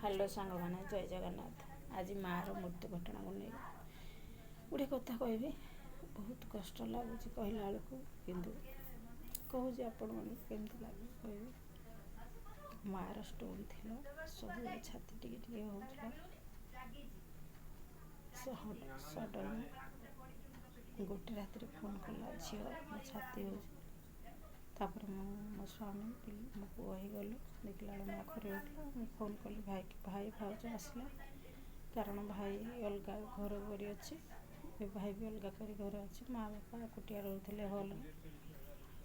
Hello ସାଙ୍ଗମାନେ, ଜୟ ଜଗନ୍ନାଥ। ଆଜି ମାଆର ମୃତ୍ୟୁ ଘଟଣାକୁ ନେଇ ଗୋଟେ କଥା କହିବି। ବହୁତ କଷ୍ଟ ଲାଗୁଛି କହିଲା ବେଳକୁ, କିନ୍ତୁ କହୁଛି, ଆପଣମାନଙ୍କୁ କେମିତି ଲାଗିବ କହିବେ। ମାଆର ଷ୍ଟୋନ୍ ଥିଲା, ସବୁବେଳେ ଛାତି ଟିକେ ଟିକେ ହେଉଥିଲା। ସଡ଼ନ୍ ଗୋଟେ ରାତିରେ ଫୋନ୍ କଲା, ଝିଅ ମୋ ଛାତି ହେଉଛି। ତାପରେ ମୁଁ, ମୋ ସ୍ୱାମୀ, ମୋ ପୁଅ ହେଇଗଲୁ। ଦେଖିଲା ବେଳକୁ ମା ଖରି ଉଠିଲା। ମୁଁ ଫୋନ୍ କଲି ଭାଇକି, ଭାଇ ଭାଉଜ ଆସିଲା, କାରଣ ଭାଇ ଅଲଗା ଘର କରି ଅଛି। ଏ ଭାଇ ବି ଅଲଗା କରି ଘରେ ଅଛି, ମା ବାପା ଏକୁଟିଆ ରହୁଥିଲେ ହଲ୍ରେ।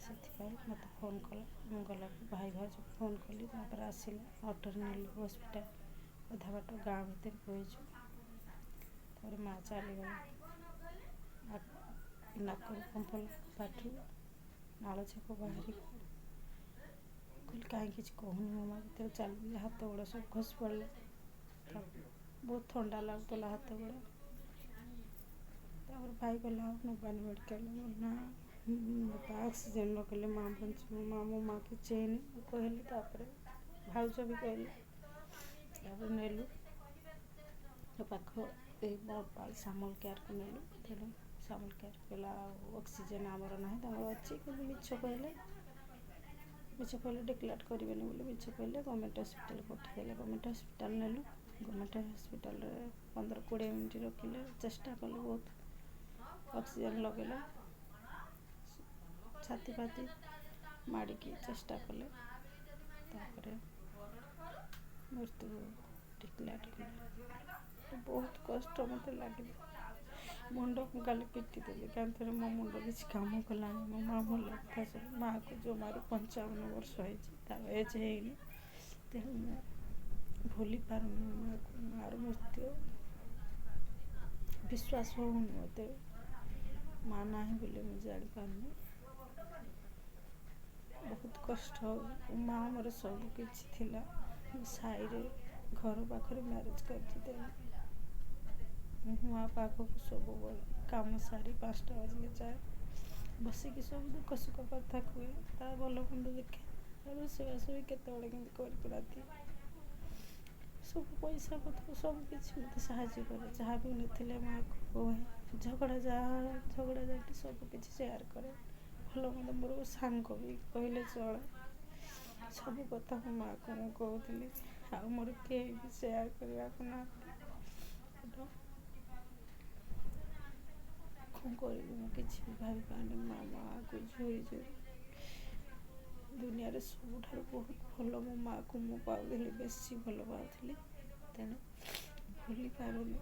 ସେଥିପାଇଁ ମୋତେ ଫୋନ୍ କଲା। ମୁଁ ଗଲାକୁ ଭାଇ ଭାଉଜକୁ ଫୋନ୍ କଲି, ତାପରେ ଆସିଲା, ଅଟୋରେ ନେଲୁ ହସ୍ପିଟାଲ। ଅଧା ବାଟ ଗାଁ ଭିତରେ ପହଞ୍ଚୁ, ତାପରେ ମା ଚାଲିଗଲା। ନାକରୁ କମ୍ପଲ, ପାଟିରୁ ନାଳ ଛେପ ବାହାରିକି। କହିଲି, କାହିଁ କିଛି କହୁନି ମୋ ମା? ଯେତେବେଳେ ଚାଲିଲି, ହାତ ଗୋଡ଼ ସବୁ ଖସି ପଡ଼ିଲା। ବହୁତ ଥଣ୍ଡା ଲାଗୁଥିଲା ହାତ ଗୋଡ଼। ତାପରେ ଭାଇ କହିଲା, ଆଉ ନେବାନି ମେଡ଼ିକାଲ। ନା, ବାପା, ଅକ୍ସିଜେନ୍ ଲଗେଇଲେ ମା ବଞ୍ଚିବ। ମା, ମୋ ମା କିଛି ହେଇନି, ମୁଁ କହିଲି। ତାପରେ ଭାଉଜ ବି କହିଲେ। ତାପରେ ନେଲୁ ପାଖ ଏଇ ସାମଲ କେୟାରକୁ ନେଲୁ। ତେଣୁ ସାମଲ କେୟାର କହିଲା, ଆଉ ଅକ୍ସିଜେନ୍ ଆମର ନାହିଁ, ତାଙ୍କର ଅଛି। କିନ୍ତୁ ମିଛ କହିଲେ, ମିଛ କହିଲେ, ଡିକ୍ଲେୟାର କରିବେନି ବୋଲି ମିଛ କହିଲେ। ଗଭର୍ଣ୍ଣମେଣ୍ଟ ହସ୍ପିଟାଲ ପଠାଇଦେଲେ। ଗଭର୍ଣ୍ଣମେଣ୍ଟ ହସ୍ପିଟାଲ ନେଲୁ। ଗଭର୍ଣ୍ଣମେଣ୍ଟ ହସ୍ପିଟାଲରେ 15-20 ମିନିଟ୍ ରଖିଲେ, ଚେଷ୍ଟା କଲେ ବହୁତ, ଅକ୍ସିଜେନ୍ ଲଗେଇଲେ, ଛାତି ଫାତି ମାଡ଼ିକି ଚେଷ୍ଟା କଲେ। ତାପରେ ମୃତ୍ୟୁ ଡିକ୍ଲେୟାର କଲେ। ବହୁତ କଷ୍ଟ ମୋତେ ଲାଗିଲା। ମୁଣ୍ଡ ମୁଁ କାଲି ପିଟିଦେଲି କାନ୍ଥରେ, ମୋ ମୁଣ୍ଡ କିଛି କାମ କଲାନି। ମୋ ମା ମଲା କଥା ଶୁଣି, ମାଆକୁ ଜମାରୁ 55 ବର୍ଷ ହେଇଛି, ତାର ଏଜ୍ ହେଇନି। ତେଣୁ ମୁଁ ଭୁଲି ପାରୁନି ମୋ ମାଆକୁ। ମାଆର ମୃତ୍ୟୁ ବିଶ୍ୱାସ ହେଉନି ମୋତେ। ମା ନାହିଁ ବୋଲି ମୁଁ ଜାଣିପାରୁନି। ବହୁତ କଷ୍ଟ ହେଉଛି। ମା ମୋର ସବୁ କିଛି ଥିଲା। ମୁଁ ସାହିରେ ଘର ପାଖରେ ମ୍ୟାରେଜ୍ କରିଛି, ତେଣୁ ମୁଁ ମା ପାଖକୁ ସବୁବେଳେ କାମ ସାରି 5ଟା ବାଜିଲେ ଯାଏ, ବସିକି ସବୁ ଦୁଃଖ ସୁଖ କଥା କୁହେ, ତା ଭଲ ମନ୍ଦ ଦେଖେ, ରୋଷେଇବାସ ବି କେତେବେଳେ କେମିତି କରିକୁରା ଦିଏ। ସବୁ ପଇସା ପତ୍ର ସବୁ କିଛି ମୋତେ ସାହାଯ୍ୟ କରେ। ଯାହା ବି ନଥିଲେ ମାଆକୁ କୁହେ। ଝଗଡ଼ା ଯାହା ଝଗଡ଼ା ଝାଟି ସବୁ କିଛି ସେୟାର କରେ, ଭଲ ମନ୍ଦ। ମୋର ସାଙ୍ଗ ବି କହିଲେ ଚଳେ। ସବୁ କଥା ମୋ ମାଆକୁ ମୁଁ କହୁଥିଲି, ଆଉ ମୋର କେହି ବି ସେୟାର କରିବାକୁ ନାହାନ୍ତି। କ'ଣ କରିବି ମୁଁ କିଛି ବି ଭାବିପାରୁନି। ମା ମାଆକୁ ଝୁରି ଝୁରି, ଦୁନିଆରେ ସବୁଠାରୁ ବହୁତ ଭଲ ମୋ ମାଆକୁ ମୁଁ ପାଉଥିଲି, ବେଶୀ ଭଲ ପାଉଥିଲି। ତେଣୁ ଭୁଲି ପାରୁନି,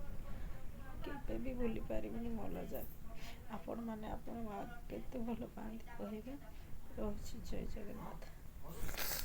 କେବେ ବି ଭୁଲି ପାରିବିନି ମଲା ଯାଏ। ଆପଣମାନେ ଆପଣ ମା କେତେ ଭଲ ପାଆନ୍ତି କହିବେ। ରହୁଛି, ଜୟ ଜଗନ୍ନାଥ।